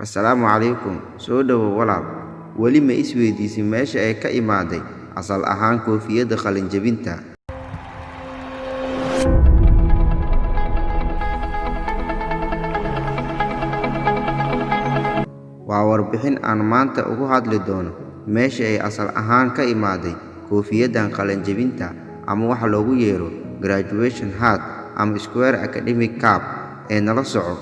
Assalaamu calaykum, soo dhowow walaal. Weli ma isweydiisay meesha ay ka imaaday asal ahaan koofiyadda qalin-jabinta? Waa warbixin aan maanta uga hadli doono meesha ay asal ahaan ka imaaday koofiyaddan qalin-jabinta ama waxa loogu yeero graduation hat ama square academic cap ee nala soco.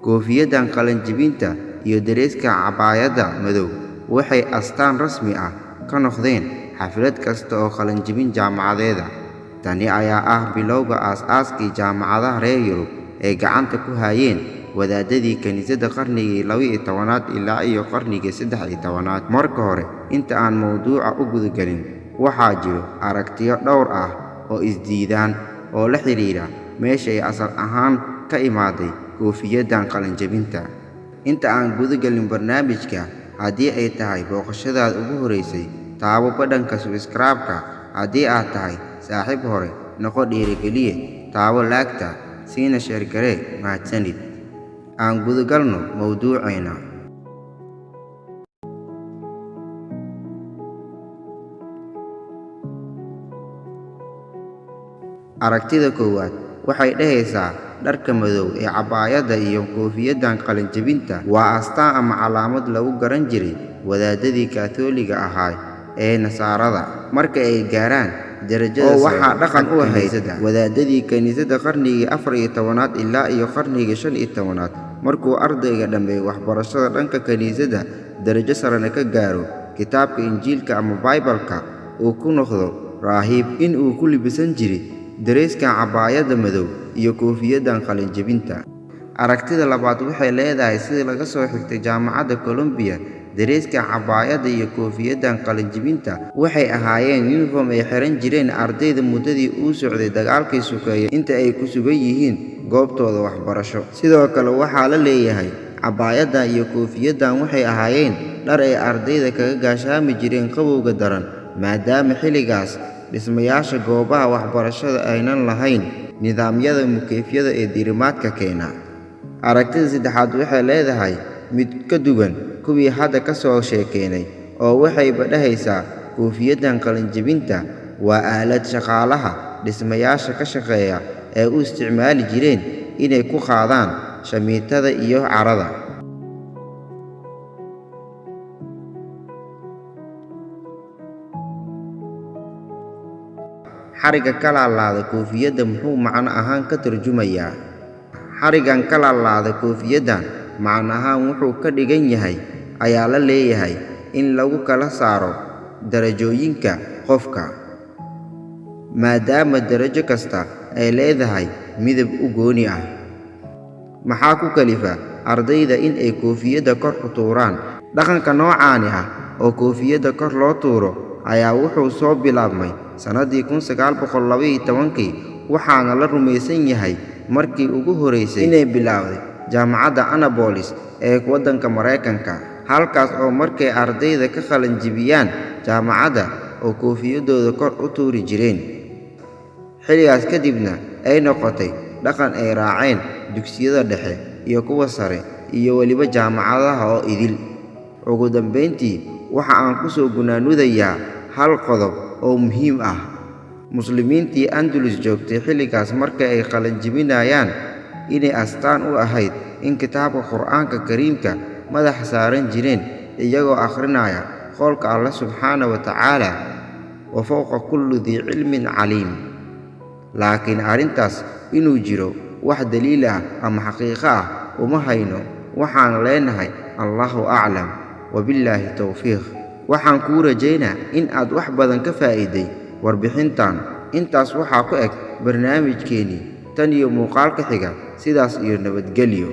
Koofiyaddan qalin-jabinta iyo dareeska cabaayadda madow waxay astaan rasmi ah ka noqdeen xaflad kasta oo qalin-jabin jaamacadeeda. Tani ayaa ah bilowga aas-aaskii jaamacadaha reer Yurub ay gacanta ku hayeen wadaadadii kiniisadda qarnigii 12aad ilaa iyo qarnigii 13aad. Marka hore, inta aan mowduuca u gudagelin, waxaa jiro aragtiyo dhowr ah oo isdiidan oo la xiriira meesha ay asal ahaan ka imaaday koofiyaddan qalin-jabinta. Inta aan gudagelin barnaamijka, haddii ay tahay booqashadaada ugu horreysay, taabo badhanka subscribe-ka. Haddii aad tahay saaxiib hore, noqo dhiirigeliye, taabo like-ta, siina share garee. Mahadsanid. Aan gudagalno mowduuceena. Aragtida koowaad waxay dhahaysaa dharka madow ee cabaayadda iyo koofiyaddan qalin-jabinta waa astaan ama calaamad lagu garan jiray wadaadadii Kaatooliga ahaa ee Nasaarada marka ay gaaraan darajada oo waxaa dhaqan u ahayd wadaadadii kiniisadda qarnigii 14aad ilaa iyo qarnigii 15aad. Markuu ardayga dhammeeyo waxbarashada dhanka kiniisadda, darajo sarena ka gaaro kitaabka Injiilka ama Baybalka, uu ku noqdo raahib, in uu ku labisan jiray dareeskan cabaayadda madow iyo koofiyaddan qalin-jabinta. Aragtida labaad waxay leedahay sida laga soo xigtay Jaamacadda Columbia, dareeska cabaayadda iyo koofiyaddan qalin-jabinta waxay ahaayeen yuniform ay xiran jireen ardayda muddadii uu socday dagaalkii sokeeye inta ay ku sugan yihiin goobtooda waxbarasho. Sidoo kale waxaa la leeyahay cabaayaddan iyo koofiyaddan waxay ahaayeen dhar ay ardayda kaga gaashaami jireen qabowga daran, maadaama xilligaas dhismayaasha goobaha waxbarashada aynan lahayn nidaamyada mukeyfyada ee diirimaadka keena. Aragtida saddexaad waxay leedahay mid ka duwan kuwii hadda ka soo sheekeynay, oo waxayba dhahaysaa koofiyaddan qalin-jabinta waa aalad shaqaalaha dhismayaasha ka shaqeeya ay u isticmaali jireen inay ku qaadaan shamiitada iyo carrada. Xarigga ka laalaada koofiyadda muxuu macno ahaan ka tarjumayaa? Xariggan ka laalaada koofiyaddan macno ahaan wuxuu ka dhigan yahay ayaa la leeyahay in lagu kala saaro darajooyinka qofka, maadaama darajo kasta ay leedahay midab u gooni ah. Maxaa ku kalifa ardayda in ay koofiyadda kor u tuuraan? Dhaqanka noocaani ah oo koofiyadda kor loo tuuro ayaa wuxuu soo bilaabmay sanadii 1912kii, waxaana la rumaysan yahay markii ugu horreysay inay bilowday jaamacadda Annapolis ee waddanka Mareykanka, halkaas oo markay ardayda ka qalin-jabiyaan jaamacadda oo koofiyadooda kor u tuuri jireen. Xilligaas kadibna ay noqotay dhaqan ay raaceen dugsiyada dhexe iyo kuwa sare iyo weliba jaamacadaha oo idil. Ugu dambeyntii, waxa aan ku soo gunaanadayaa hal qodob oo muhiim ah. Muslimiintii Andalus joogtay xilligaas marka ay qalin-jabinayaan inay astaan u ahayd in kitaabka Qur'aanka Kariimka madaxa saaran jireen iyagoo akhrinaya qowlka Alle subxaana wa tacaala, wa fawqa kulli dii cilmin caliim. Laakiin arrintaas inuu jiro wax daliil ah ama xaqiiqo ah uma hayno, waxaan leenahay Allahu aclam, wabillaahi towfiiq. Waxaan kuu rajaynaa in aad wax badan ka faa'iiday warbixintan. Intaas waxaa ku eg barnaamijkeennii tan iyo muuqaalka xiga, sidaas iyo nabadgelyo.